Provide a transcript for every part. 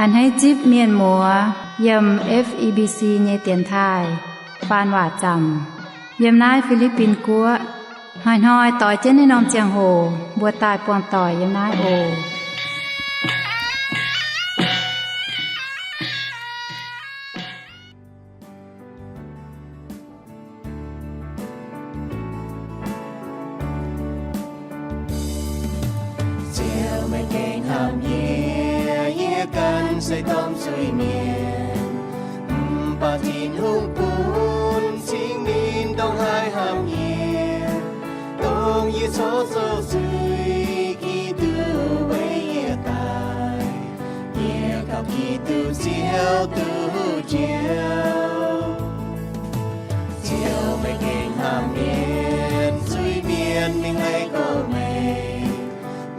A'hneiv zipv mienh muoz yiem F E B C nyei dienx taaih faan waac zaamc yiem naaiv Fi^li^bin Guoqv. Hnoi-hnoi doix jienv naaiv norm ziangh hoc mbuo daaih buangh doic yiem naaiv oc. Ziouv, meih gengh hnamv yie, yie ganh se domh zuiz-mienh. Mv baac Tin-Hungh bun Singx Lingh dongh haih hnamv yie, dongh yie corc zoux zuiz, Giduc weic yie daic. Yie gauh Giduc Ziouv duqv njoux. Ziouv, meih gengh hnamv mienh, zuiz-mienh mingh leiz gorx meih.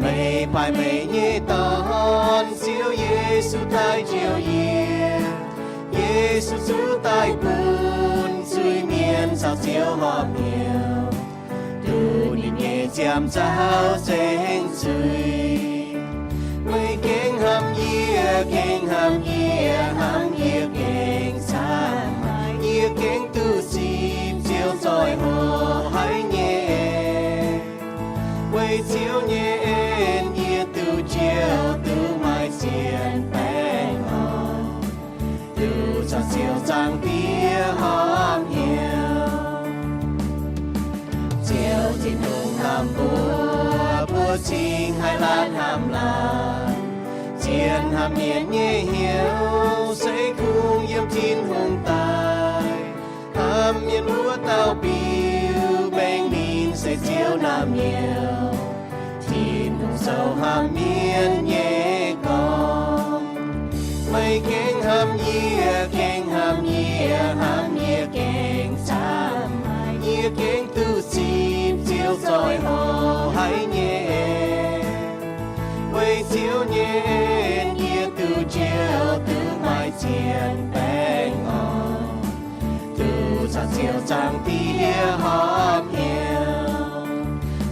Meih paaiv meih nyei Dorn, Ziouv Yesu, daaih njoux yie. Yesu zuqc daaih bun zuiz-mienh caux Ziouv horpc hnyouv, duqv ninh nyei ziam-nzauh ceng zuiz. Meih gengh hnamv yie, gengh hnamv yie, hnamv yie gengh camv haic. Yie gengh duqv zipv Ziouv zoih hoc haic nyei en. Weic Ziouv nyei en yie duqv njoux, duqv maaih zien baengh orn, duqv caux Ziouv Zaangc Diex horpc hnyouv. Ziouv Tin-Hungh hnamv mbuo, mbuo cingx haih laanh hnamv laanh. Zien hnamv mienh nyei hnyouv se kungx yiem Tin-Hungh daaih. Hnamv mienh wuov dauh biux mengh ninh se Ziouv naamh nyouz. Tin-Hungh zoux hnamv mienh nyei gorngv. Meih gengh hnamv yie, gengh hnamv yie, hnamv yie gengh camv haic. Yie gengh duqv zipv Ziouv zoih hoc haic nyei en. Weic Ziouv nyei en yie duqv njoux, duqv maaih zien baengh orn, duqv caux Ziouv Zaangc Diex horpc hnyouv.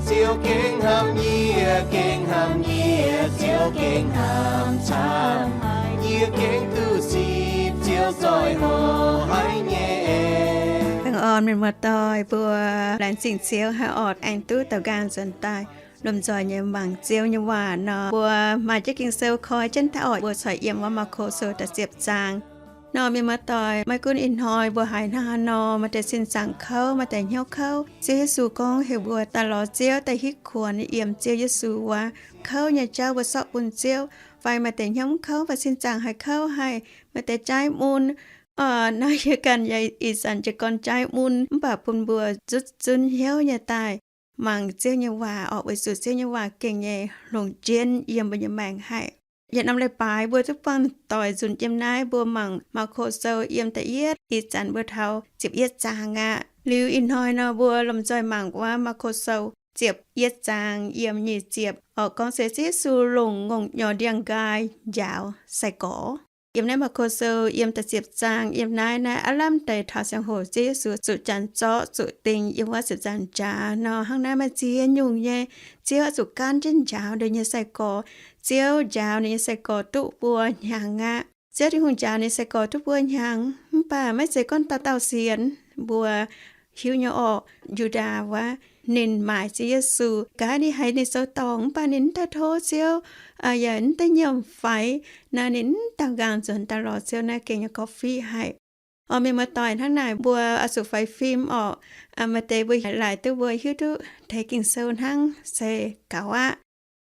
Ziouv gengh hnamv yie, gengh hnamv yie, Ziouv gengh hnamv camv haic. Yie gengh duqv zipv Ziouv zoih hoc haic nyei en. Baengh orn mienh muoz-doic mbuo, laengz zingh Ziouv haiz orqc aengx duqv daaux nqaang nzuonx daaih lomh nzoih nyei mangc Ziouv nyei waac nor. Mbuo maaih jienv Ging-Sou koi jienv daaih orqc, mbuo corc yiem wuov Maako Sou da'ziepc zaang. Nor mienh muoz-doic, maiv gunv ih hnoi mbuo haiz hnangv haaix nor, maaih deix sin zaangc kouv, maaih deix hnyouv kouv, Ziouv Yesu gorngv heuc mbuo daaih lorz Ziouv, daaih hitv kuonx yiem Ziouv Yesu wuov. Kouv nyei jauv mbuo zorqv bun Ziouv. Fai maaih deix hnyouv mv kouv fai sin zaangc haiz kouv haic, maaih deix jaaiv mun. Naaiv yie ganh yaac ih zanc jiez gorn jaaiv mun, mv baac bun mbuo zutv zunv hnyouv nyei daaih mangc Ziouv nyei waac orqc, weic zuqc Ziouv nyei waac gengh nyei longc jienv yiem mbuo nyei maengc haic. Yietc norm leiz-baaix mbuo duqv buangh doic nzunc yiem naaiv, mbuo mangc Maako Sou yiem da'yietv, ih zanc mbuo taux ziepc yietv zaang aqv. Liuz ih hnoi nor mbuo lomh nzoih mangc wuov Maako Sou ziepc yietv zaang yiem nyic ziepc orqc, gorngv se Ziouv Yesu longc ngongh nyorx ndiangx-nqaai njaaux sai-gorx. Yiem naaiv Maako Sou yiem da'ziepc zaang, yiem naaiv naaiv aav lamh deix taux ziangh hoc Ziouv Yesu zuqc janx zorqv zuqc ding yiem wuov ziepc nzaangc jaax nor. Hnangv naaiv maaih ziex nyungc nyei, Ziouv oix zuqc gaanv jienv njaaux ninh nyei sai-gorx. Ziouv njaaux ninh nyei sai-gorx duqv buo hnyangx aqv. Ziouv Tin-Hungh njaaux ninh sai-gorx duqv buo hnyangx, mv baac maiv zeiz gorngv dauh dauh sienx. Mbuo hiuv nyei orqc, Yu^ndaa wuov, ninh maaic Ziouv Yesu, gaax ninh haiz ninh zoux dorngc mv baac ninh mv daaih tov Ziouv, yaac mv daaih nyiemc faix. Naaiv ninh mv daaux nqaang nzuonx daaih lorz Ziouv naaiv gengh nyei gorngv fiqv haic. Orqc, mienh muoz-doic, hnangv naaic mbuo oix zuqc faix fim orqc. Maaih deix mbuo laaic duqv mbuo hiuv duqv tengx Ging-Sou hnangv se gaux aqv.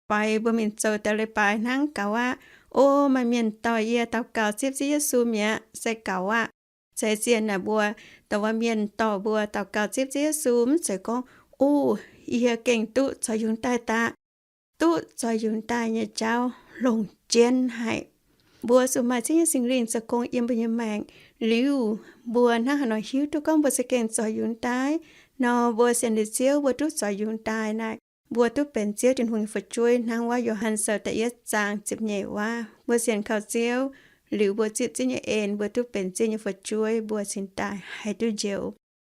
Fai mbuo mingh zoux deix leiz-baaix hnangv gaux aqv. O, maaih mienh dorh yie daux gaux zipv Ziouv Yesu mi'aqv se gaux aqv. Se zien naaic mbuo dongh wuov mienh dorh mbuo daux gaux zipv Ziouv Yesu mv zeiz gorngv, o, yie gengh duqv zoux yungz daaih daqv. Duqv zoux yungz daaih nyei jauv longc jienv haic. Mbuo zuqc maaih Ziouv nyei Singx Lingh zoux gong yiem mbuo nyei maengc liuz, mbuo hnangv haaix nor hiuv duqv gorngv mbuo za'gengh zoux yungz daaih nor, mbuo sienx liuz Ziouv mbuo duqv zoux yungz daaih naaic, mbuo duqv benx Ziouv Tin-Hungh nyei fu'jueiv hnangv wuov Yo^han Sou da'yietv zaang ziepc nyeic waac. Mbuo sienx kaux Ziouv liuz mbuo zipv Ziouv nyei en, mbuo duqv benx Ziouv nyei fu'jueiv, mbuo cingx daaih haih duqv njoux.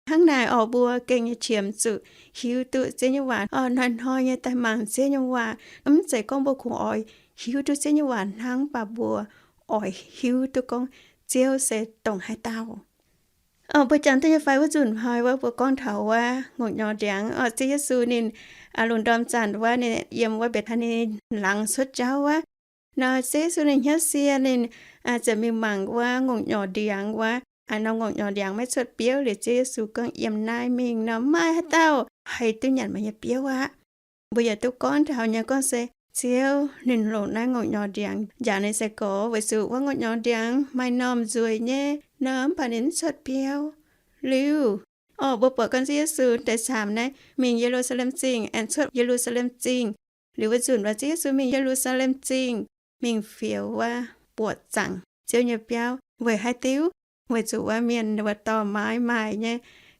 Hnangv naaic orqc, mbuo gengh nyei qiemx zuqc hiuv duqv Ziouv nyei waac. Hnoi-hnoi nyei daaih mangc Ziouv nyei waac. Mv zeiz gorngv mbuo kungx oix hiuv duqv Ziouv nyei waac hnangv, mv baac mbuo oix hiuv duqv gorngv Ziouv se dongh haaix dauh. Mbuo jangx duqv nyei fai? Wuov nzunc hnoi wuov mbuo gorngv taux wuov ngongh nyorx ndiangx oc. Ziouv Yesu ninh lungh ndorm zanc wuov ninh yiem wuov Mbe^taa^ni laangz cuotv jauv wuov, nor Ziouv Yesu ninh hnyouv sie ninh ziouc mingh mangc wuov ngongh nyorx ndiangx wuov. Norm ngongh nyorx ndiangx maiv cuotv biouv liuz, Ziouv Yesu gorngv, Yiem naaiv mingh nor maaih haaix dauh haih duqv nyanc meih nyei biouv aqv. Mbuo yaac duqv gorngv taux nyei gorngv se Ziouv ninh longc naaiv ngongh nyorx ndiangx njaaux ninh sai-gorx, weic zuqc wuov ngongh nyorx ndiangx maaih normh nzueic nyei nor, mv baac ninh mv cuotv biouv. Liuz, orqc, mbuo buatc gorngv Ziouv Yesu deix caamx naaiv mingh Ye^lu^saa^lem Zingh, aengx cuotv Ye^lu^saa^lem Zingh. Liuz wuov nzunc wuov Ziouv Yesu mingh Ye^lu^saa^lem Zingh, mingh fioux wuov buoqc zaangc Ziouv nyei biauv. Weic haaix diuc? Weic zuqc wuov mienh wuov dorh maaiz maaih nyei.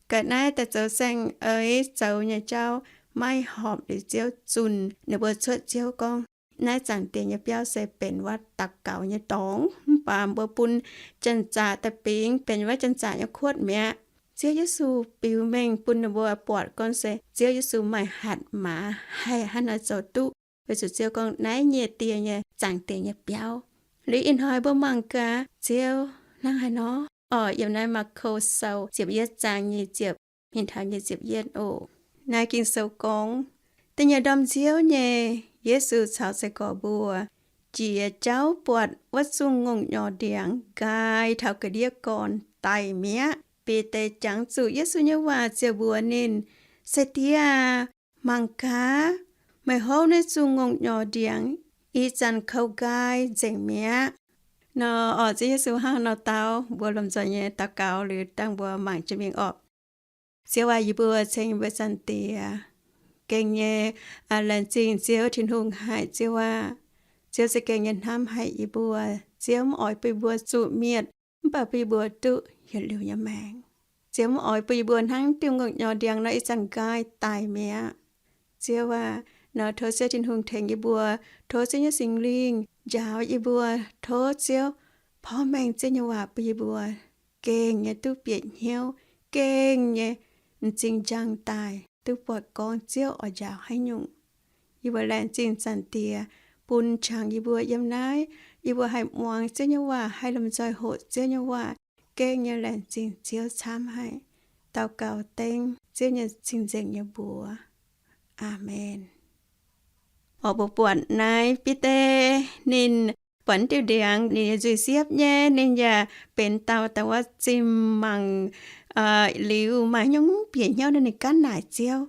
Ga'naaiv daaih zoux saeng-eix zoux nyei jauv maiv horpc liuz Ziouv zunh ninh mbuo cuotv. Ziouv gorngv, Naaiv zaangc Diex nyei biauv se benx wuov daux gaux nyei dorngx, mv baac mbuo bun janx-zaqc daaih bingx benx wuov janx-zaqc nyei kuotv mi'aqv. Ziouv Yesu biux mengh bun ninh mbuo buatc gorngv se Ziouv Yesu maaih hatc maaz haih hnangv naaiv zoux duqv, weic zuqc Ziouv gorngv, Naaiv nyei Die nyei, zaangc Diex nyei biauv. Liuz ih hnoi mbuo mangc gaax Ziouv hnangv haaix nor. Orqc, yiem naaiv Maako Sou ziepc yietv zaang nyic ziepc mingh taux nyic ziepc yietv oc. Naaiv Ging-Sou gorngv, Da'nyeic ndorm nziouv nyei, Yesu caux sai-gorx mbuo jiex jauv buatc wuov zungh ngongh nyorx ndiangx nqaai taux ga'ndiev gorn daic mi'aqv. Bide jangx zuqc Yesu nyei waac ziouc mbuox ninh, Sai-Diex aah! Mangc gaax, meih hopv naaiv zungh ngongh nyorx ndiangx ih zanc kouv nqaai nzengc mi'aqv. Nor, orqc, Ziouv Yesu hnangv nor dau, mbuo lomh nzoih nyei daux gaux liuz dangh mbuo mangc jiex mingh orqc. Ziouv aac, yie mbuo ceng mbuo Zaangc Diex, gengh nyei laengz zingh Ziouv Tin-Hungh haic. Ziouv aah! Ziouv za'gengh nyei hnamv haic yie mbuo. Ziouv mv oix bun yie mbuo zuqc mietc, mv baac bun yie mbuo duqv yietc liuz nyei maengc. Ziouv mv oix bun yie mbuo hnangv diuh ngongh nyorx ndiangx nor ih zanc nqaai daic mi'aqv. Ziouv aah! Nor tov Ziouv Tin-Hungh tengx yie mbuo, tov Ziouv nyei Singx Lingh njaaux yie mbuo, tov Ziouv porv mengh Ziouv nyei waac bun yie mbuo gengh nyei duqv bieqc hnyouv, gengh nyei m'zing njang daaih duqv buatc gorngv Ziouv oix njaaux haaix nyungc. Yie mbuo laengz zingh Zaangc Diex bun qangx yie mbuo yiem naaiv, yie mbuo haih muangx Ziouv nyei waac, haih lomh nzoih hoqc Ziouv nyei waac, gengh nyei laengz zingh Ziouv camv haic. Daux gaux dengv Ziouv nyei cing-nzengc nyei mbuox. Aamen. Orqc, mbuo buatc naaiv Bide ninh buatc diuh ndiangx, ninh yaac nzuih siepv nyei, ninh yaac benx dauh daaih wuov zinh mangc liuz maaih nyungc bieqc hnyouv nor ninh ganh naaic Ziouv.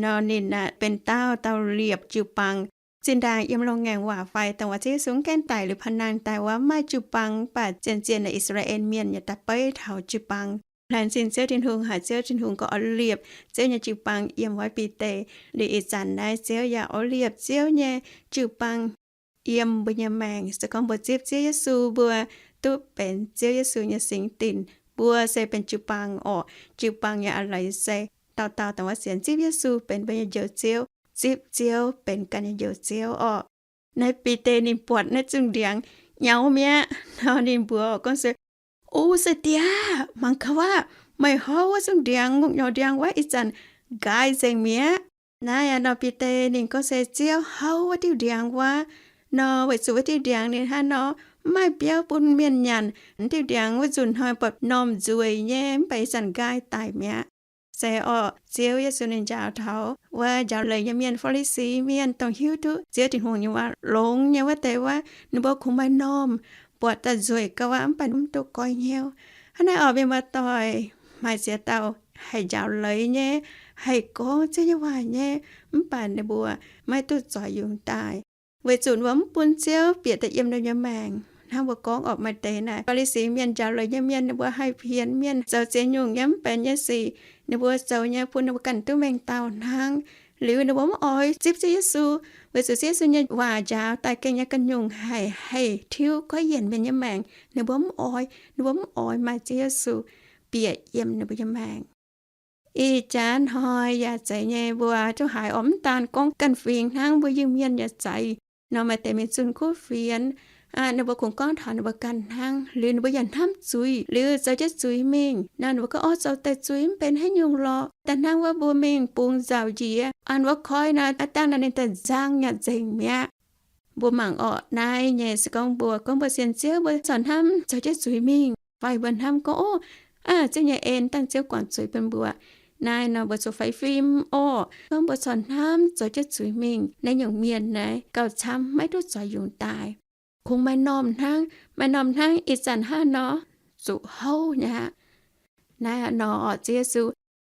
Nor ninh aah, benx dauh daaih liepc jiu-baang. Zinh ndaangc yiem longx ngaengc waac fai dongh wuov Ziouv Yesu mv gaengh daic liuz panh nangh daaih wuov maaih jiu-baang, mv baac zien-zien naaiv I^saa^laa^en Mienh yaac daaih beiv taux jiu-baang. Laengz zingh Ziouv Tin-Hungh haic, Ziouv Tin-Hungh gorngv oix liepc Ziouv nyei jiu-baang yiem wuov Bide. Liuz ih zanc naaiv Ziouv yaac oix liepc Ziouv nyei jiu-baang yiem mbuo nyei maengc. Se gorngv mbuo zipv Ziouv Yesu, mbuo duqv benx Ziouv Yesu nyei singx dinc. Mbuo se benx jiu-baang orqc. Jiu-baang nyei a'leiz se dauh dauh dongh wuov sienx zipv Yesu benx mbuo nyei Njoux Ziouv, zipv Ziouv benx ganh nyei Njoux Ziouv orqc. Naaiv Bide ninh buatc naaiv zungh ndiangx nyauv mi'aqv nor, ninh mbuox gorngv se, O sai-diex, mangc gaax aqv, meih houv wuov zungh ndiangx, ngongh nyorx ndiangx wuov ih zanc nqaai nzengc mi'aqv. Naaiv aah, nor Bide ninh gorngv se Ziouv houv wuov diuh ndiangx wuov, nor weic zuqc wuov diuh ndiangx ninh hnangv nor mv maaih biouv bun mienh nyanc. Diuh ndiangx wuov nzunc hnoi buatc normh nzueic nyei, mv baac ih zanc nqaai daic mi'aqv. Se orqc, Ziouv Yesu ninh njaaux taux wuov njaaux leiz nyei mienh, Faa^li^si Mienh, dongh hiuv duqv Ziouv Tin-Hungh nyei waac longx nyei wuov deix wuov, ninh mbuo kungx maaih normh, buatc daaih nzueic gauh aqv, mv baac mv duqv goiv hnyouv. Hnangv naaiv orqc, mienh muoz-doic, maaih ziex dauh haih njaaux leiz nyei, haih gorngv Ziouv nyei waac nyei, mv baac ninh mbuo maiv duqv zoux yungz daaih, weic zuqc ninh mbuo mv bun Ziouv bieqc daaih yiem ninh mbuo nyei maengc. Hnangv mbuo gorngv orqc, maaih deix naaic Faa^li^si Mienh, njaaux leiz nyei mienh, ninh mbuo haih pienx mienh zoux ziex nyungc nyei mv benx nyei sic. Ninh mbuo zoux nyei bun ninh mbuo ganh duqv mengh dauh hnangv. Liuz ninh mbuo mv oix zipv Ziouv Yesu, weic zuqc Ziouv Yesu nyei waac njaaux daaih gengh nyei ganh nyungc haic, haih tiuv goiv yienc mienh nyei maengc. Ninh mbuo mv oix, ninh mbuo mv oix maaih Ziouv Yesu bieqc yiem ninh mbuo nyei maengc. Ih jaax hnoi yaac zeiz nyei, mbuo duqv haiz orqc, mv daan gorngv ganh fingx hnangv, mbuo Iu-Mienh yaac zeiz. Nor maaih deix mingh zunh kuv fienx, ninh mbuo kungx gorngv taux ninh mbuo ganh hnangv, liuz ninh mbuo yaac hnamv zuiz, liuz zoux jienv zuiz mingh. Nor ninh mbuo gorngv, Orqc, zoux deix zuiz mv benx haaix nyungc lorqc. Da'hnangv wuov mbuo mingh bungx nzauc njiec an wuov koiv nor, aav dangh nor ninh daaih nzang nyanc nzengc mi'aqv. Mbuo mangc orqc, naaiv nyei se gorngv mbuo, gorngv mbuo sienx Ziouv, mbuo corc hnamv zoux jienv zuiz mingh, fai mbuo hnamv gorngv, ov, aa, Ziouv nyei en, dangh Ziouv guangc zuiz bun mbuo. Naaiv nor mbuo zuqc faix fim orqc. Gorngv mbuo corc hnamv zoux jienv zuiz mingh, naaiv nyungc mienh naaiv gauh camv, maiv duqv zoux yungz daaih. Kungx maaih normh hnangv, maaih normh hnangv ih zanc hnangv nor, zuqc houv nyei aqv. Naaiv nor orqc, Ziouv Yesu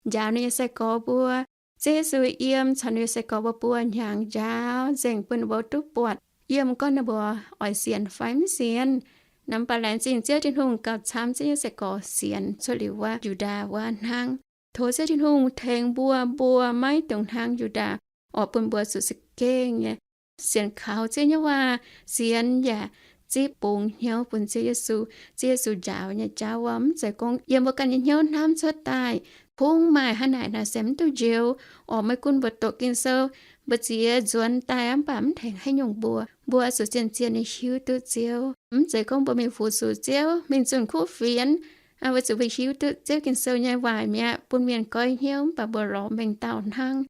njaaux ninh nyei sai-gorx mbuo. Ziouv Yesu yiem caux ninh nyei sai-gorx mbuo buo hnyangx njaaux nzengc bun ninh mbuo duqv buatc, yiem gorngv ninh mbuo oix sienx fai mv sienx. Mv baac laengz zingh Ziouv Tin-Hungh gauh camv, Ziouv nyei sai-gorx sienx cuotv liuz wuov Yu^ndaa wuov hnangv. Tov Ziouv Tin-Hungh tengx mbuo, mbuo maiv dungx hnangv Yu^ndaa, oix bun mbuo zuqc za'gengh nyei sienx kaux Ziouv nyei waac, sienx yaac zipv bungx hnyouv bun Ziouv Yesu. Ziouv Yesu njaaux nyei jauv wuov, mv zeiz gorngv yiem mbuo ganh nyei hnyouv hnamv cuotv daaih, kungx maaih hnangv naaic nor se mv duqv njoux. Oix maiv gunv mbuo doqc Ging-Sou, mbuo ziex nzuonx daaih mv baac mv tengx haaix nyungc mbuox. Mbuo zuqc zien-zien nyei hiuv duqv Ziouv. Mv zeiz gorngv mbuo mingh fu-sux Ziouv, mingh zunh kuv fienx, weic zuqc mbuo hiuv duqv Ziouv Ging-Sou nyei waac mi'aqv, bun mienh goiv hnyouv, mv baac mbuo lorz mengh dauh hnangv.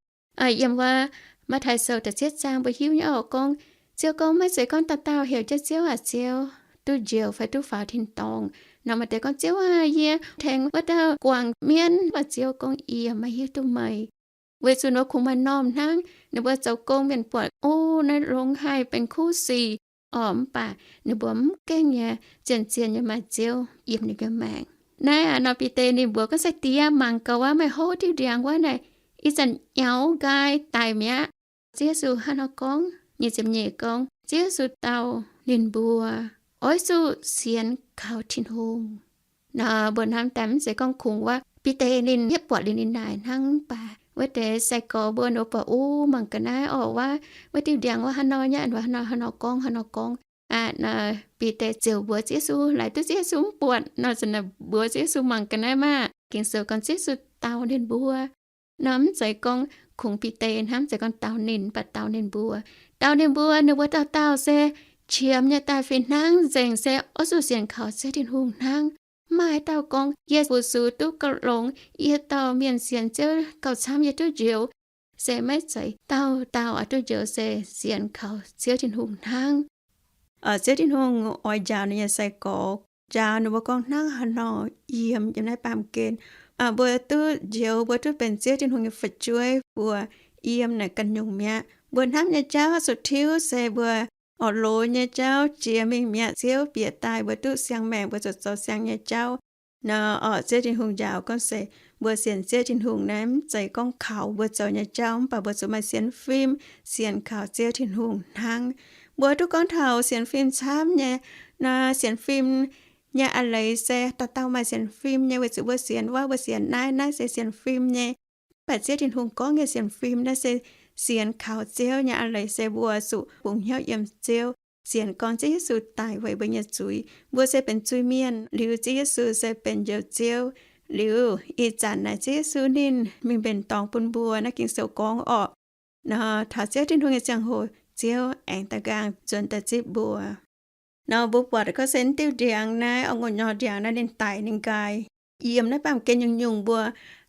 Yiem wuov Matv^taai Sou da'cietv zaang mbuo hiuv nyei orqc, gorngv, Ziouv gorngv, maiv zeiz gorngv dauh dauh heuc jienv Ziouv aac Ziouv, duqv njoux fai duqv faaux tin-dorngh. Nor maaih deix gorngv, Ziouv aah, yie tengx wuov dauh guangc mienv. Mv baac Ziouv gorngv, Yie maiv hiuv duqv meih. Weic zuqc ninh mbuo kungx maaih normh hnangv. Ninh mbuo zoux gong, mienh buatc, ov, naaiv longx haic, benx kuv sic orqc, mv baac ninh mbuo mv gengh nyei, zien-zien nyei maaih Ziouv yiem ninh nyei maengc. Naaiv aqv nor, Bide ninh mbuox gorngv, Sai-diex, mangc gaax wuov, meih hov diuh ndiangx wuov naaic, ih zanc nyaux nqaai daic mi'aqv. Ziouv Yesu hnangv nor gorngv. Nyic ziepc nyeic gorngv, Ziouv Yesu dau ninh mbuo, Oix zuqc sienx kaux Tin-Hungh. Nor mbuo hnamv daaih mv zeiz gorngv kungx wuov Bide ninh hietv buatc liuz ninh naaic hnangv, mv baac wuov deix sai-gorx mbuo ninh mbuo buatc, ov, mangc ga'naaiv orqc, wuov, wuov diuh ndiangx wuov hnangv nor nyei, hnangv nor gorngv, hnangv nor gorngv. Aqv, nor Bide ziouc mbuox Ziouv Yesu, laaic duqv Ziouv Yesu mv buatc nor, ziouc naaic mbuox Ziouv Yesu, Mangc ga'naaiv maah! Ging-Sou gorngv Ziouv Yesu dau ninh mbuo. Nor mv zeiz gorngv kungx Bide hnangv, mv zeiz gorngv dau ninh, mv baac dau ninh mbuo. Dau ninh mbuo, ninh mbuo dauh dauh se qiemx nyei daaih fih hnangv nzengc se oix zuqc sienx kaux Ziouv Tin-Hungh hnangv. Mv maaih haaix dauh gorngv, Yie fu-sux duqv gauh longx, yie dauh mienh sienx Ziouv gauh camv, yie duqv njoux. Se maiv zeiz dauh dauh oix duqv njoux se sienx kaux Ziouv Tin-Hungh hnangv. Ziouv Tin-Hungh oix njaaux ninh nyei sai-gorx, njaaux ninh mbuo gorngv hnangv haaix nor yiem, yiem naaiv baamh gen, mbuo duqv njoux, mbuo duqv benx Ziouv Tin-Hungh nyei fu'jueiv, mbuo yiem naaic ganh nyungc mi'aqv. Mbuo hnamv nyei jauv zuqc tiuv se mbuo orqc loz nyei jauv jiex mingh mi'aqv. Ziouv bieqc daaih mbuo duqv siang-maengc, mbuo zuqc zoux siang nyei jauv. Nor orqc, Ziouv Tin-Hungh njaaux gorngv se mbuo sienx Ziouv Tin-Hungh naaiv mv zeiz gorngv kaux mbuo zoux nyei jauv, mv baac mbuo zuqc maaih sienx fim, sienx kaux Ziouv Tin-Hungh hnangv. Mbuo duqv gorngv taux sienx fim camv nyei. Nor sienx fim nyei a'leiz se dauh dauh maaih sienx fim nyei, weic zuqc mbuo sienx wuov, mbuo sienx naaiv, naaiv se sienx fim nyei. Mv baac Ziouv Tin-Hungh gorngv nyei sienx fim naaiv se sienx kaux Ziouv nyei a'leiz se mbuo zuqc bungx hnyouv yiem Ziouv, sienx gorngv Ziouv Yesu daic weic mbuo nyei zuiz. Mbuo se benx zuiz-mienh, liuz Ziouv Yesu se benx Njoux Ziouv. Liuz ih zanc naaic Ziouv Yesu ninh mingh mbenc dorngx bun mbuo, naaiv Ging-Sou gorngv orqc. Nor taux Ziouv Tin-Hungh nyei ziangh hoc, Ziouv aengx da'nqaang nzuonx daaih zipv mbuo. Nor mbuo buatc gorngv se naaiv diuh ndiangx naaiv, oix ngongh nyorx ndiangx naaiv ninh daic ninh nqaai. Yiem naaiv baamh gen nyungc-nyungc mbuo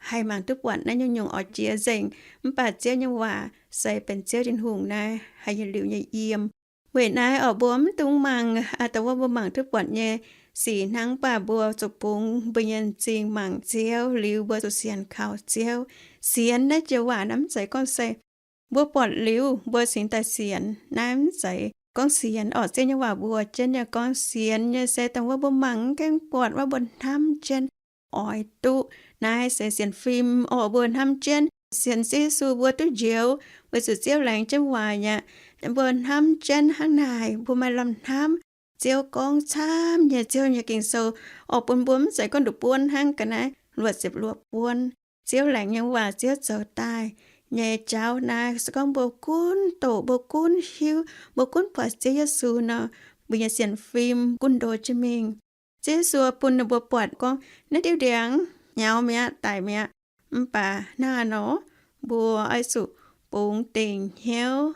haih mangc duqv buatc naaiv nyungc-nyungc oix jiex nzengc. Mv baac Ziouv nyei waac se benx Ziouv Tin-Hungh naaiv haih yietc liuz nyei yiem. Weic naaiv orqc, mbuo mv dungx mangc dongh wuov mbuo mangc duqv buatc nyei sic hnangv, mv baac mbuo zuqc bungx mbuo nyei m'zing mangc Ziouv liuz mbuo zuqc sienx kaux Ziouv. Sienx naaiv joux waac naaiv mv zeiz gorngv se mbuo buatc liuz mbuo cingx daaih sienx. Naaiv mv zeiz gorngv sienx orqc. Ziouv nyei waac mbuox jienv nyei gorngv sienx nyei se dongh wuov mbuo mangc mv gaengh buatc, wuov mbuo hnamv jienv oix duqv. Naaiv se sienx fim orqc. Mbuo hnamv jienv sienx Ziouv Yesu mbuo duqv njoux, weic zuqc Ziouv laengz jienv waaic aqv. Mbuo hnamv jienv hnangv naaic, mbuo maaih lamh hnamv. Ziouv gorngv camv nyei, Ziouv nyei Ging-Sou orqc, bun mbuo mv zeiz gorngv nduqc buonv hnangv ga'naaiv luoqc ziepc luoqc buonv. Ziouv laengz nyei waac, Ziouv zoux daaih nyei jauv naaiv se gorngv mbuo gunv doqc, mbuo gunv hiuv, mbuo gunv buatc Ziouv Yesu nor, mbuo nyei sienx fim gunv ndo jienv mingh. Ziouv Yesu bun ninh mbuo buatc gorngv naaiv diuh ndiangx nyaux mi'aqv, daic mi'aqv. Mv baac hnangv haaix nor, mbuo oix zuqc bungx dingc hnyouv.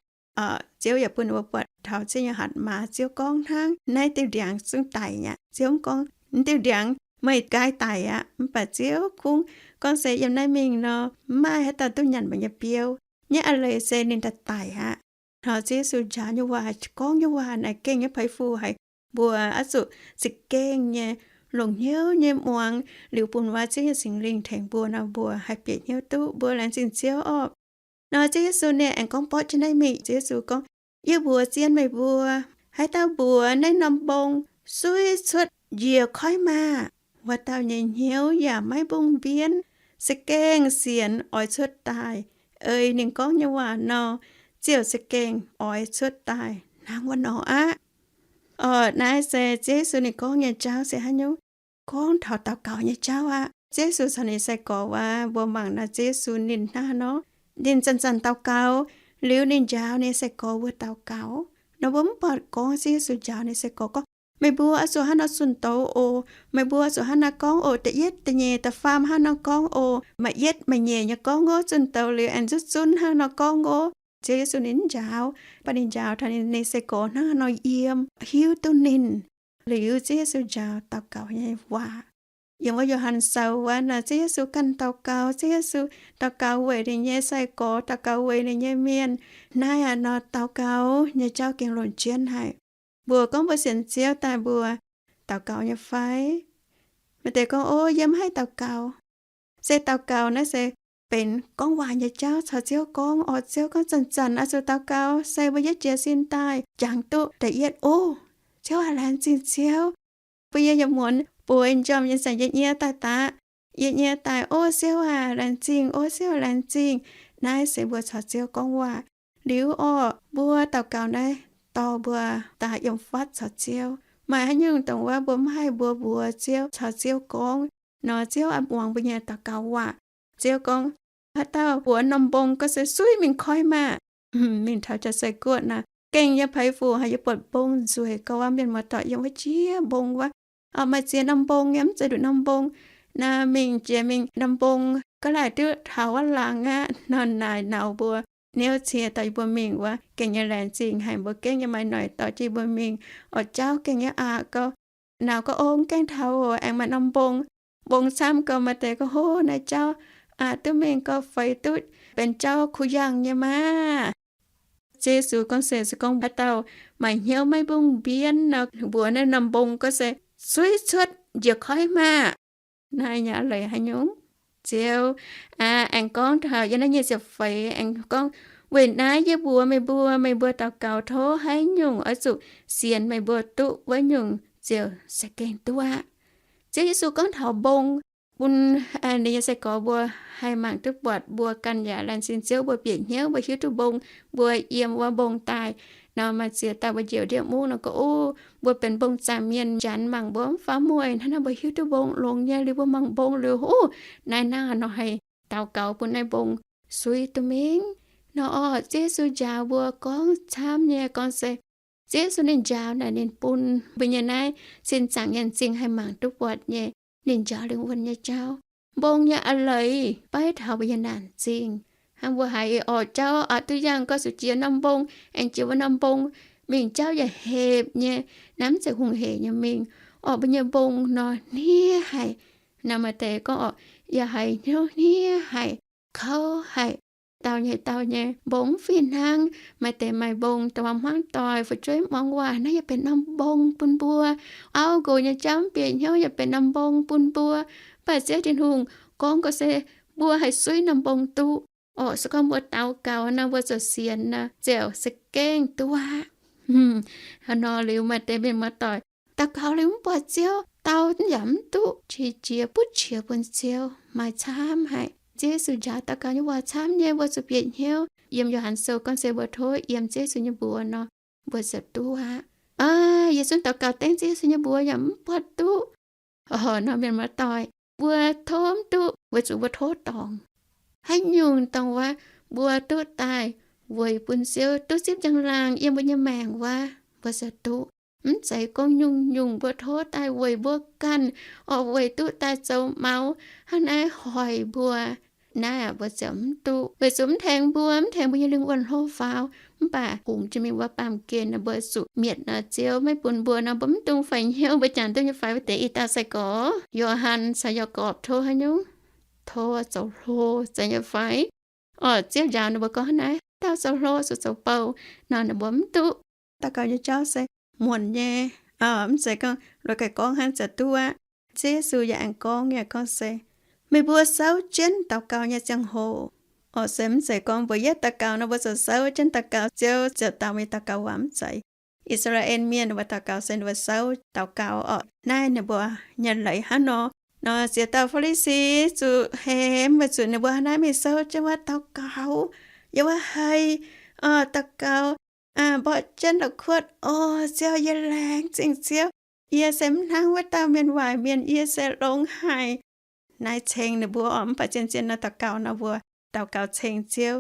Ziouv yaac bun ninh mbuo buatc taux Ziouv nyei hatc maaz. Ziouv gorngv hnangv naaiv diuh ndiangx zungv daic mi'aqv. Ziouv mv gorngv naaiv diuh ndiangx meih nqaai daic aqv. Mv baac Ziouv kungx gorngv se yiem naaiv mingh nor, mv maaih haaix dauh duqv nyanc meih nyei biouv. Nyei a'leiz se ninh daaih daic aqv. Nor Ziouv Yesu njaaux nyei waac, gorngv nyei waac naaic gengh nyei peix fuc haic. Mbuo oix zuqc za'gengh nyei longc hnyouv nyei muangx, liuz bun wuov Ziouv nyei Singx Lingh tengx mbuo nor, mbuo haih bieqc hnyouv duqv, mbuo laengz zingh Ziouv orqc. Nor Ziouv Yesu ninh aengx gorngv borqv jienv naaiv mingh, Ziouv Yesu gorngv, Yie mbuox zien meih mbuo, haaix dauh mbuox naaiv norm mbong suiv cuotv njiec koiv maah! Wuov dauh nyei hnyouv yaac maiv mbungh mbienv, za'gengh sienx oix cuotv daaih, ei ninh gorngv nyei waac nor, ziouc za'gengh oix cuotv daaih hnangv wuov nor aqv. Orqc, naaiv se Ziouv Yesu ninh gorngv nyei jauv se haaix nyungc? Gorngv taux daux gaux nyei jauv aqv. Ziouv Yesu caux ninh sai-gorx wuov, mbuo mangc naaiv Ziouv Yesu ninh hnangv haaix nor, ninh zanc-zanc daux gaux, liuz ninh njaaux ninh sai-gorx wuov daux gaux. Nor mbuo mv buatc gorngv Ziouv Yesu njaaux ninh sai-gorx gorngv, Meih mbuo oix zuqc hnangv nor zunh douz oc. Meih mbuo oix zuqc hnangv nor gorngv oc. Da'yietv, da'nyeic, da'faam hnangv nor gorngv oc. Maaih yietv maaih nyeic nyei gorngv oc. Zunh douz liuz aengx nzutv zunv hnangv nor gorngv oc. Ziouv Yesu ninh mv njaaux, mv baac ninh njaaux taux ninh sai-gorx hnangv haaix nor yiem, hiuv duqv ninh. Liuz Ziouv Yesu njaaux daux gaux nyei waac. Yiem wuov Yo^han Sou wuov nor, Ziouv Yesu ganh daux gaux, Ziouv Yesu daux gaux weic ninh nyei sai-gorx, daux gaux weic ninh nyei mienh. Naaiv aqv nor, daux gaux nyei jauv gengh longc jienv haic. Mbuo gorngv mbuo sienx Ziouv daaih mbuo daux gaux nyei fai? Maaih deix gorngv, Ov, yie mv haih daux gaux. Se daux gaux naaiv se benx gorngv waac nyei jauv caux Ziouv gorngv orqc. Ziouv gorngv zanc-zanc oix zuqc daux gaux, se mbuo yietv jiez sin daaih jangx duqv da'yietv, Ov, Ziouv aac, laengz zingh Ziouv. Bun yie yaac muonz bueix njormh nyei zanc yie nyiev daaih daqv. Yie nyiev daaih, Ov, Ziouv aac, laengz zingh. Ov, Ziouv aac, laengz zingh. Naaiv se mbuo caux Ziouv gorngv waac. Liuz orqc, mbuo daux gaux naaiv dorh mbuo daaih yiem fatv caux Ziouv. Maaih haaix nyungc dongh wuov mbuo mv haih mbuox mbuox Ziouv, caux Ziouv gorngv nor, Ziouv oix muangx mbuo nyei daux gaux waac. Ziouv gorngv, Haaix dauh mbuox norm mbong gorngv se, Suiv mingh koiv maah! Mingh taux jaax sai guoqv naaic, gengh nyei peix fuc haic, yaac buatc mbong nzueic gauh wuov, mienh muoz-doic yiem wuov jiex mbong wuov. Orqc, maaih ziex norm mbong nyei, mv zeiz nduqc norm mbong. Naaic mingh jiex mingh norm mbong ga'laaic duqv taux wuov laangz aqv nor, naaic nauz mbuo, Niouv cie dorh yie mbuo mingh wuov. Gengh nyei laengz zingh haic, mbuo gengh nyei maaih noic dorh jienv yie mbuo mingh. Orqc, jauv gengh nyei aqc gauh. Nauz gauh ong gaengh taux oc, aengx maaih norm mbong. Mbong camv gauh, maaih deix gorngv, Hov, naaiv jauv aqc duqv mingh gauh feix duqv benx jauv kuh yangh nyei maah! Ziouv Yesu gorngv se, se gorngv haaix dauh maaih hnyouv maiv mbungh mbienv nor, mbuox naaiv norm mbong gorngv se, Suiv cuotv njiec koiv maah! Naaiv nyei a'leiz haaix nyungc? Ziouv aengx gorngv taux yiem naaiv nyei ziepc feix aengx gorngv, Weic naaiv yie mbuox meih mbuo, meih mbuo daux gaux tov haaix nyungc oix zuqc sienx meih mbuo duqv wuov nyungc ziouc se gengh duqv aqv. Ziouv Yesu gorngv taux mbong bun ninh nyei sai-gorx mbuo haih mangc duqv buatc, mbuo ganh yaac laengz zingh Ziouv, mbuo bieqc hnyouv, mbuo hiuv duqv mbong, mbuo yiem wuov mbong daaih nor, maaih ziex dauh mbuo njoux ndiev mungv nor gorngv, Ov, mbuo benx mbong zaangc mienh, janx mangc mbuo mv faaux mueic. Hnangv naaiv mbuo hiuv duqv mbong longx nyei, liuz mbuo mangc mbong liuz, Ov, naaiv hnangv haaix nor haih daux gaux bun naaiv mbong suiv duqv mingh nor? Orqc, Ziouv Yesu njaaux mbuo gorngv camv nyei gorngv se, Ziouv Yesu ninh njaaux naaic ninh bun mbuo nyei naaiv sin zaangc nyei m'zing haih mangc duqv buatc nyei ninh njaaux lingh wuonh nyei jauv. Mbong nyei a'leiz baiv taux mbuo nyei naanc m'zing. Hnangv mbuo haiz orqc jauv aqc duqv yangh gorngv zuqc jiex norm mbong, aengx jiex wuov norm mbong mingh jauv yaac hepc nyei, naaiv mv zeiz hungh hec nyei mingh. Orqc, mbuo nyei mbong nor hniev haic. Naaiv maaih deix gorngv orqc, yaac haiz hnyouv hniev haic, kouv haic. Dauh nyei dauh nyei mbong mv fih hnangv. Maaih deix maaih mbong dongh wuov hmuangv doic, fu'jueiv mv muangx waac, naaiv yaac benx norm mbong bun mbuo. Auv nqox nyei jauv mv bieqc hnyouv yaac benx norm mbong bun mbuo. Mv baac Ziouv Tin-Hungh gorngv gorngv se mbuo haih suiv norm mbong duqv. Orqc, se gorngv mbuo daux gaux nor, mbuo ziouc sienx nor, ziouc se gengh duqv aqv. Haaix nor liuz maaih deix mienh muoz-doic daux gaux liuz mv buatc Ziouv, dau yaac mv duqv, qiex jiez butv qiex bun Ziouv, maaih camv haic. Ziouv Yesu njaaux daux gaux nyei waac camv nyei, mbuo zuqc bieqc hnyouv. Yiem Yo^han Sou gorngv se mbuo tov yiem Ziouv Yesu nyei mbuox nor, mbuo ziouc duqv aqv. Aa, yie zungv daux gaux dengv Ziouv Yesu nyei mbuox yaac mv buatc duqv. Orqc, nor mienh muoz-doic, mbuo tov mv duqv weic zuqc mbuo tov dorngc. Haaix nyungc dongh wuov mbuo duqv daaih weic bun Ziouv duqv zipv njang-laangh yiem mbuo nyei maengc wuov, mbuo ziouc duqv. Mv zeiz gorngv nyungc-nyungc mbuo tov daaih weic mbuo ganh, orqc, weic duqv daaih zoux maux hnangv naaiv hoic mbuo, naaiv mbuo ziouc mv duqv, weic zuqc mv tengx mbuo, mv tengx mbuo nyei lingh wuonh hlo faaux. Mv baac hungx jiex mingh wuov baamh gen nor, mbuo zuqc mietc nor, Ziouv maiv bun mbuo nor, mbuo mv dungx faix hnyouv, mbuo jangx duqv nyei fai? Wuov deix ih dauh sai-gorx, Yo^han caux Yaagorpc, tov haaix nyungc? Tov zoux hlo, zeiz nyei fai? Orqc, Ziouv njaaux ninh mbuo gorngv hnangv naaiv. dauh zoux hlo, zuqc zoux bou nor, ninh mbuo mv duqv. Daux gaux nyei jauv se muonc nyei. Mv zeiz gorngv luoqc ganh gorngv hnangv ziouc duqv aqv. Ziouv Yesu yaac aengx gorngv nyei gorngv se, meih mbuo souv jienv daux gaux nyei ziangh hoc, orqc se mv zeiz gorngv mbuo yietv daux gaux nor mbuo ziouc souv jienv daux gaux, Ziouv ziouc dau meih daux gaux waac, mv zeiz. I^saa^laa^en Mienh mbuo daux gaux se mbuo souv daux gaux orqc. Naaiv ninh mbuo nyei leiz hnangv nor. Nor ziex dauh Faa^li^si zuqc hemx weic zuqc ninh mbuo naaiv mingh souv jienv wuov daux gaux, yiem wuov hei daux gaux, mborqv jienv la'kuotv, O Ziouv, yie laengz zingh Ziouv. Yie se mv hnangv wuov dauh mienh waaic mienh, yie se longx haic. Naaiv ceng ninh mbuo orqc. Mv baac zien-zien nor daux gaux nor mbuo daux gaux ceng Ziouv.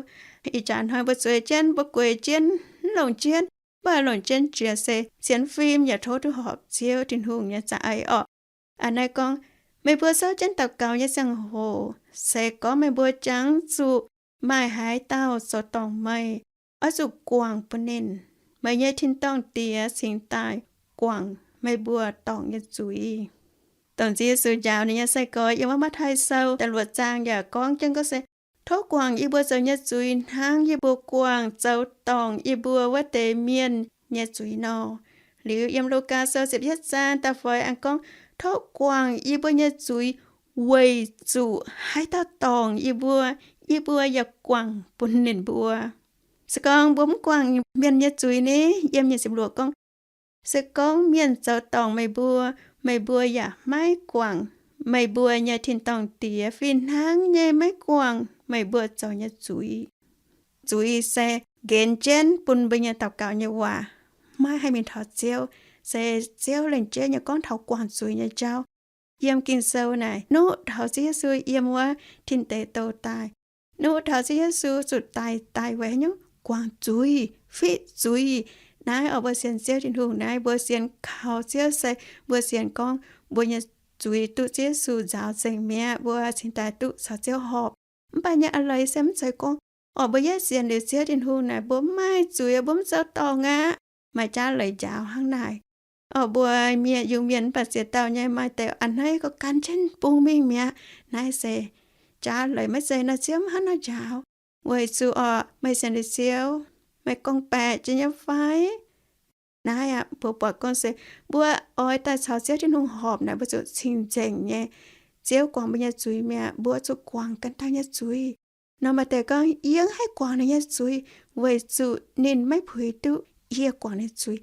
Ih jaax hnoi mbuo zueiz jienv, mbuo gueix jienv, mv longc jienv, mv baac longc jienv jiex se sienx fim yaac tov duqv horpc Ziouv Tin-Hungh nyei za'eix orqc. Aa, naaiv gorngv, meih mbuo souv jienv daux gaux nyei ziangh hoc, se gorngv meih mbuo jangx zuqc maaih haaix dauh zoux dorngc meih, oix zuqc guangc bun ninh. Meih nyei tin-dorngh Diex cingx daaih guangc meih mbuo dorngc nyei zuiz. Dongh Ziouv Yesu njaaux ninh nyei sai-gorx yiem wuov Matv^tai Sou da'luoqc zaang yaac gorngv jienv gorngv se, tov guangc yie mbuo zoux nyei zuiz hnangv yie mbuo guangc zoux dorngc yie mbuo wuov deix mienh nyei zuiz nor. Liuz yiem Lugaa Sou ziepc yietv zaang da'feix aengx gorngv, tov guangc yie mbuo nyei zuiz weic zuqc haaix dauh dorngc yie mbuo, yie mbuo yaac guangc bun ninh mbuo. Se gorngv mbuo mv guangc mienh nyei zuiz ni, yiem nyic ziepc luoqc gorngv, se gorngv mienh zoux dorngc meih mbuo, meih mbuo yaac maiv guangc meih mbuo nyei tin-dorngh Diex fih hnangv nyei maiv guangc meih mbuo zoux nyei zuiz. Zuiz se nqenx jienv bun mbuo nyei daux gaux nyei waac maiv haih mingh taux Ziouv, se Ziouv lengc jeiv nyei gorngv taux guangc zuiz nyei jauv. Yiem Ging-Sou naaic nuqv taux Ziouv Yesu yiem wuov tin deic douh daaih, nuqv taux Ziouv Yesu zuqc daic, daic weic haaix nyungc? Guangc zuiz, fiqv zuiz. Naaiv oix mbuo sienx Ziouv Tin-Hungh naaiv, mbuo sienx kaux Ziouv se mbuo sienx gorngv mbuo nyei zuiz duqv Ziouv Yesu nzaaux nzengc mi'aqv, mbuo cingx daaih duqv caux Ziouv horpc. Mv baac nyei a'leiz se mv zeiz gorngv, orqc, mbuo yietv sienx liuz Ziouv Tin-Hungh naaic mbuo mv maaih zuiz, mbuo mv zoux dorngc aqv, maaih jaav leiz njaaux hnangv naaic. Orqc, mbuo mienh, Iu-Mienh mv baac ziex dauh nyei maaih deix a'hneiv gorngv gan jienv bung mingh mi'aqv. Naaiv se jaav leiz, maiv zeiz nor Ziouv mv hnangv nor njaaux. Weic zuqc orqc, meih sienx liuz Ziouv, meih gorngv-baeqc jiex nyei fai? Naaiv aqv, mbuo buatc gorngv se mbuo oix daaih caux Ziouv Tin-Hungh horpc naaic, mbuo zuqc cing-nzengc nyei. Ziouv guangc mbuo nyei zuiz mi'aqv, mbuo zuqc guangc ganh dauh nyei zuiz. Nor maaih deix gorngv, yie mv haih guangc ninh nyei zuiz, weic zuqc ninh maiv puix duqv yie guangc ninh zuiz.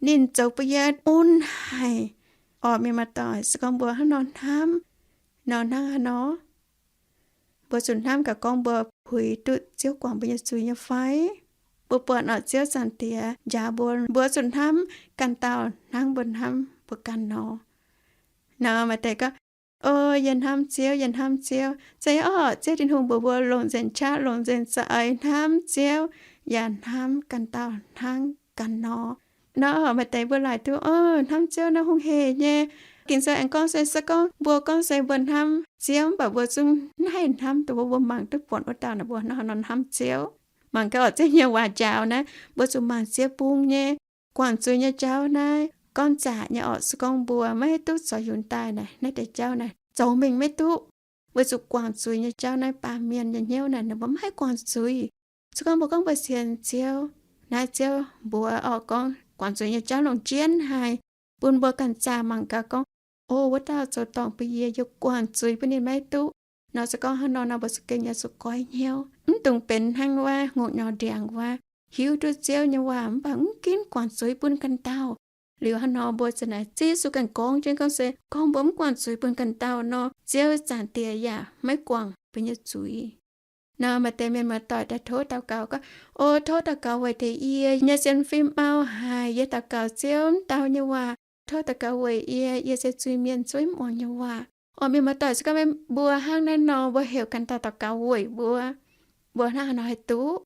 Ninh zoux bun yie un haic. Orqc, mienh maaih doic, se gorngv mbuo hnangv nor hnamv, nor hnangv haaix nor? Mbuo zuqc hnamv gaax gorngv mbuo puix duqv Ziouv guangc mbuo nyei zuiz nyei fai? Mbuo buatc orqc, Ziouv Zaangc Diex njaaux mbuo, mbuo zuqc hnamv ganh dauh hnangv mbuo hnamv mbuo ganh nor. Nor maaih deix gorngv, O, yie hnamv Ziouv, yie hnamv Ziouv. Zeiz orqc, Ziouv Tin-Hungh mbuox mbuo longc nzengc qaqv, longc nzengc za'eix hnamv Ziouv, yaac hnamv ganh dauh hnangv ganh nor. Nor maaih deix mbuo laaic duqv, o, hnamv Ziouv nor hungh heic nyei. Ging-Sou aengx gorngv se, se gorngv mbuo gorngv se mbuo hnamv Ziouv, mv baac mbuo zungv mv haih hnamv dongh wuov mbuo mangc duqv buonc wuov dauh naaic, mbuo hnangv haaix nor hnamv Ziouv? Mangc gaax orqc, Ziouv nyei waac njaaux naaiv, mbuo zuqc mangc Ziouv bung nyei guangc zuiz nyei jauv naaiv gorngv zaqc nyei orqc. Se gorngv mbuo maiv duqv zoux yungz daaih naaic, naaiv deix jauv naaic zoux mingh maiv duqv. Weic zuqc guangc zuiz nyei jauv naaiv baamh mienh nyei hnyouv naaic, ninh mbuo mv haih guangc zuiz. Se gorngv mbuo gorngv mbuo sienx Ziouv, naaiv Ziouv mbuox orqc gorngv guangc zuiz nyei jauv longc jienv haic, bun mbuo ganh zaah mangc gaax gorngv, o, wuov dauh zoux dorngc bun yie, yie guangc zuiz bun ninh maiv duqv. Nor se gorngv hnangv nor nor, mbuo za'gengh yaac zuqc goiv hnyouv, mv dungx benx hnangv wuov ngongh nyorx ndiangx wuov, hiuv duqv Ziouv nyei waac mv baac mv ginv guangc zuiz bun ganh dauh. Liuz hnangv nor mbuo ziouc naaic, Ziouv Yesu ganh gorngv jienv gorngv se, gorngv mbuo mv guangc zuiz bun ganh dauh nor, Ziouv Zaangc Diex yaac maiv guangc mbuo nyei zuiz. Nor maaih deix mienh muoz-doic daaih tov daux gaux gorngv, O, tov daux gaux weic deix yie nyei sienx fim mau haic, yie daux gaux Ziouv mv dau nyei waac. Tov daux gaux weic yie, yie se zuiz-mienh zuov mv muangx nyei waac. Orqc, mienh muoz-doic, se gorngv mbuo hnangv naaiv nor, mbuo heuc ganh dauh daux gaux weic mbuo, mbuo hnangv haaix nor haih duqv?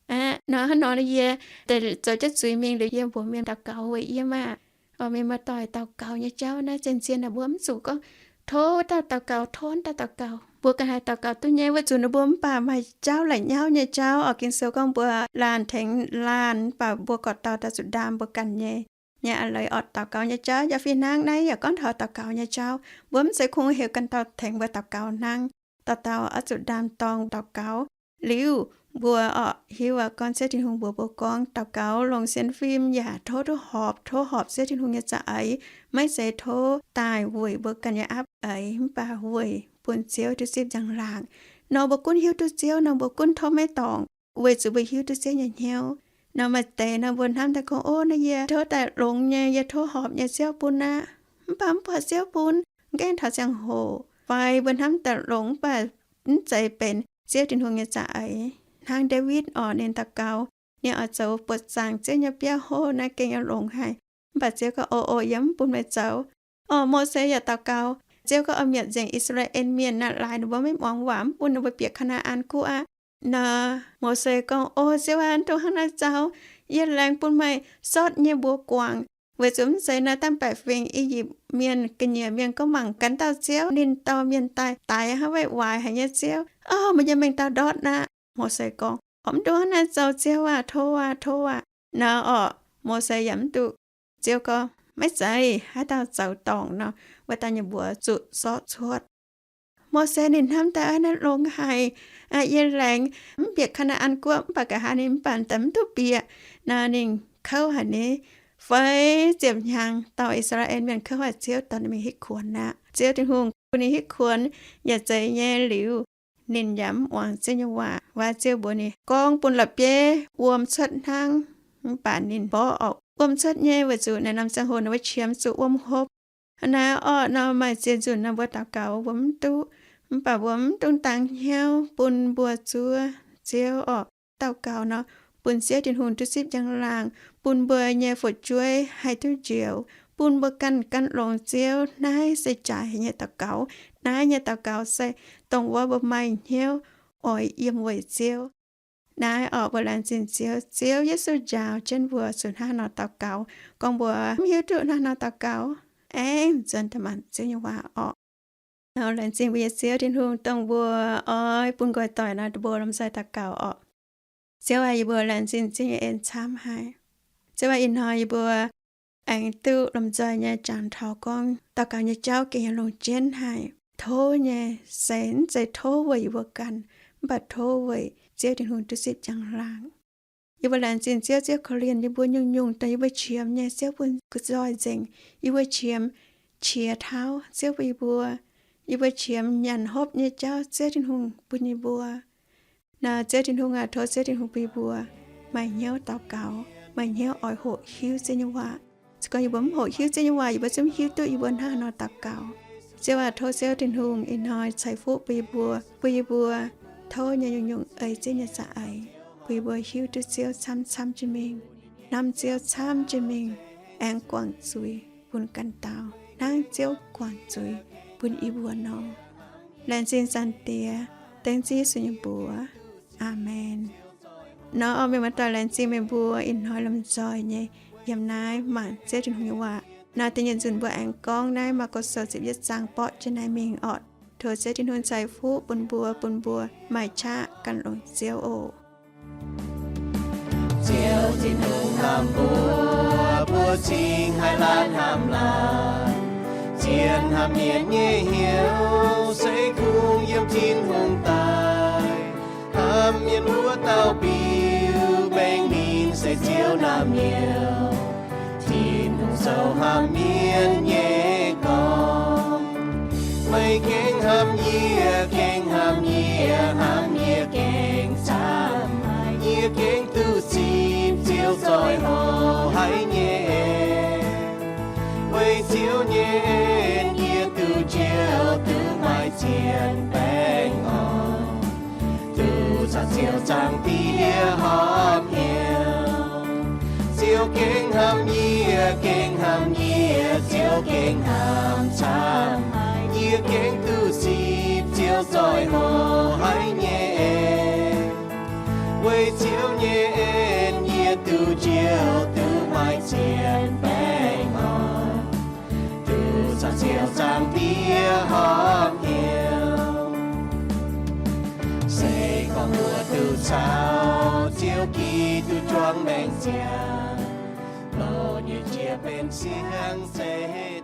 Aqv, nor hnangv nor yie deix zoux jienv zuiz mingh liuz, yie mbuox mienh daux gaux weic yie maah. Orqc, mienh muoz-doic, daux gaux nyei jauv naaiv zien-zien naaic mbuo mv zuqc gorngv tov wuov dauh daux gaux, tov wuov dauh daux gaux. Mbuo ganh haih daux gaux duqv nyei, weic zuqc ninh mbuo mv baac maaih jauv la'nyauv nyei jauv. Orqc, Ging-Sou gorngv mbuo laanh tengx laanh, mv baac mbuo gorqv-dauh daaih zuqc ndaam mbuo ganh nyei. Nyei a'leiz orqc, daux gaux nyei jauv yaac fih hnangv. Naaiv yaac gorngv taux daux gaux nyei jauv. Mbuo mv zeiz kungx heuc ganh dauh tengx mbuo daux gaux hnangv. Dauh dauh oix zuqc ndaam-dorng daux gaux. Liuz mbuo orqc hiuv aqv gorngv Ziouv Tin-Hungh mbuox mbuo gorngv daux gaux longc sienx fim yaac tov duqv horpc, tov horpc Ziouv Tin-Hungh nyei za'eix, maiv zeiz tov daaih weic mbuo ganh nyei aapv eix, mv baac weic bun Ziouv duqv zipv njang-laangc. Nor mbuo gunv hiuv duqv Ziouv nor mbuo gunv tov maiv dorngc, weic zuqc mbuo hiuv duqv Ziouv nyei hnyouv. Nor maaih deix nor mbuo hnamv daaih gorngv, Ov, naaiv yie tov daaih longx nyei, yie tov horpc nyei Ziouv bun aqv. Mv baac mv buatc Ziouv bun, gaengh taux ziangh hoc. Fai mbuo hnamv daaih longx mv baac mv zeiz benx Ziouv Tin-Hungh nyei za'eix. Hnangv Ndaawitv orqc, ninh daux gaux, ninh oix zoux buoqc zaangc Ziouv nyei biauv hov naaiv gengh nyei longx haic. Mv baac Ziouv gorngv, Oc, oc, yie mv bun meih zoux. Orqc, Mose yaac daux gaux, Ziouv gorngv, Oix mietc nzengc I^saa^laa^en Mienh naaic, laaix ninh mbuo maiv muangx waac, mv bun ninh mbuo bieqc Kaa^naa^an Guoqv aqv. Nor Mose gorngv, Ov, Ziouv aac, mv dungx hnangv naaiv zoux. Yie laengz bun meih sortv nyei mbuox guangc, weic zuqc mv zeiz naaiv dangh baeqc fingx I^yipv Mienh ga'nyiec mienh gorngv mangc gaax dauh Ziouv, ninh dorh mienh daaih daix hnangv waaic haic nyei Ziouv. Orqc, meih nyei mengh dauh ndortv aqv. Mose gorngv, Orqc, mv dungx hnangv naaiv zoux, Ziouv aac, tov aac, tov aac. Nor orqc, Mose yaac mv duqv. Ziouv gorngv, Maiv zeiz, haaix dauh zoux dorngc nor, wuov dauh nyei mbuox zuqc sortv cuotv. Mose ninh hnamv daaih, Aav, naaiv longx haic. Yie laengz mv bieqc Kaa^naa^an Guoqv, mv baac nqa'haav ninh mv baac daaih mv duqv bieqc. Nor ninh kouv haic ni, feix ziepc hnyangx, dorh I^saa^laa^en Mienh kouv haic, Ziouv dorh ninh mingh hitv kuonx aqv. Ziouv Tin-Hungh bun ninh hitv kuonx yaac zeiz nyei liuz, ninh yaac mv muangx Ziouv nyei waac, waac Ziouv mbuox ninh gorngv bun la'bieiv wuom cuotv hnangv. Mv baac ninh mborqv orqc, wuom cuotv nyei weic zuqc naaiv norm ziangh hoc ninh mbuo qiemx zuqc wuom hopv. Hnangv naaiv orqc, nor maaih ziex nzunc nor mbuo daux gaux mbuo mv duqv, mv baac mbuo mv dungx dangx hnyouv, bun mbuo zuov Ziouv orqc. Daux gaux nor, bun Ziouv Tin-Hungh duqv zipv njang-laangc, bun mbuo nyei fu'jueiv haih duqv njoux, bun mbuo ganh gan longx Ziouv. Naaiv se jaaix nyei daux gaux. Naaiv nyei daux gaux se dongh wuov mbuo maaih hnyouv oix yiem weic Ziouv. Naaiv orqc, mbuo laengz zingh Ziouv. Ziouv Yesu njaaux jienv mbuo zuqc hnangv haaix nor daux gaux. Gorngv mbuo mv hiuv duqv hnangv haaix nor daux gaux, aengx nzuonx daaih mangc Ziouv nyei waac orqc. Nor laengz zingh mbuo nyei Ziouv Tin-Hungh, dongh mbuo oix bun nqoi doic nor, mbuo lomh nzoih daux gaux orqc. Ziouv aac, yie mbuo laengz zingh Ziouv nyei en camv haic. Ziouv aac, ih hnoi yie mbuo aengx duqv lomh nzoih nyei jangx taux gorngv daux gaux nyei jauv gengh nyei longx jienv haic. Tov nyei se mv zeiz tov weic yie mbuo ganh, mv baac tov weic Ziouv Tin-Hungh duqv zipv njang-laangc. Yie mbuo laengz zingh Ziouv, Ziouv korv-lienh yie mbuo nyungc-nyungc dongh yie mbuo qiemx nyei. Ziouv bun nzoih nzengc yie mbuo qiemx, qiex tauv Ziouv bun yie mbuo. Yie mbuo qiemx nyanc hopv nyei jauv Ziouv Tin-Hungh bun yie mbuo. Nor Ziouv Tin-Hungh aac, tov Ziouv Tin-Hungh bun yie mbuo maaih hnyouv daux gaux, maaih hnyouv oix hoqc hiuv Ziouv nyei waac. Se gorngv yie mbuo mv hoqc hiuv Ziouv nyei waac, yie mbuo zungv mv hiuv duqv yie mbuo hnangv haaix nor daux gaux. Ziouv aac, tov Ziouv Tin-Hungh ih hnoi ceix fuqv bun yie mbuo, bun yie mbuo tov nyei nyungc-nyungc ei Ziouv nyei za'eix, bun yie mbuo hiuv duqv Ziouv camv-camv jienv mingh, hnamv Ziouv camv jienv mingh, aengx guangc zuiz bun ganh dauh hnangv Ziouv guangc zuiz bun yie mbuo nor. Laengz zingh Zaangc Diex, dengv Ziouv Yesu nyei mbuox. Aamen. Nor orqc, mienh muoz-doic, laengz zingh meih mbuo ih hnoi lomh nzoih nyei yiem naaiv mangc Ziouv Tin-Hungh nyei waac. Nor da'nyeic nzunc mbuo aengx gorngv naaiv Maako Sou ziepc yietv zaang borqv jienv naaiv mingh orqc. Tov Ziouv Tin-Hungh ceix fuqv bun mbuo, bun mbuo maaih qaqv gan longx Ziouv oc. Ziouv Tin-Hungh hnamv mbuo, mbuo cingx haih laanh hnamv laanh. Zien hnamv mienh nyei hnyouv se kungx yiem Tin-Hungh daaih. Hnamv mienh wuov dauh biux mengh ninh se Ziouv naamh nyouz. Tin-Hungh sou hnamv mienh nyei gorngv, meih gengh hnamv yie, gengh hnamv yie, hnamv yie gengh camv haic. Yie gengh duqv zipv Ziouv zoih hoc haic nyei en. Weic Ziouv nyei en yie duqv njoux, duqv maaih cien baengh orn, duqv caux Ziouv Zaangc Diex horpc hnyouv. Ziouv gengh hnamv yie, gengh hnamv yie, Ziouv gengh hnamv camv haic. Yie gengh duqv zipv Ziouv zoih hoc haic nyei en. Weic Ziouv nyei en yie duqv njoux, duqv maaih cien baengh orn, duqv caux Ziouv Zaangc Diex horpc hnyouv. Se gorngv mbuo duqv caux Ziouv Giduc juangc maengc ziangh, loz nyei jiex benx siang-zeix.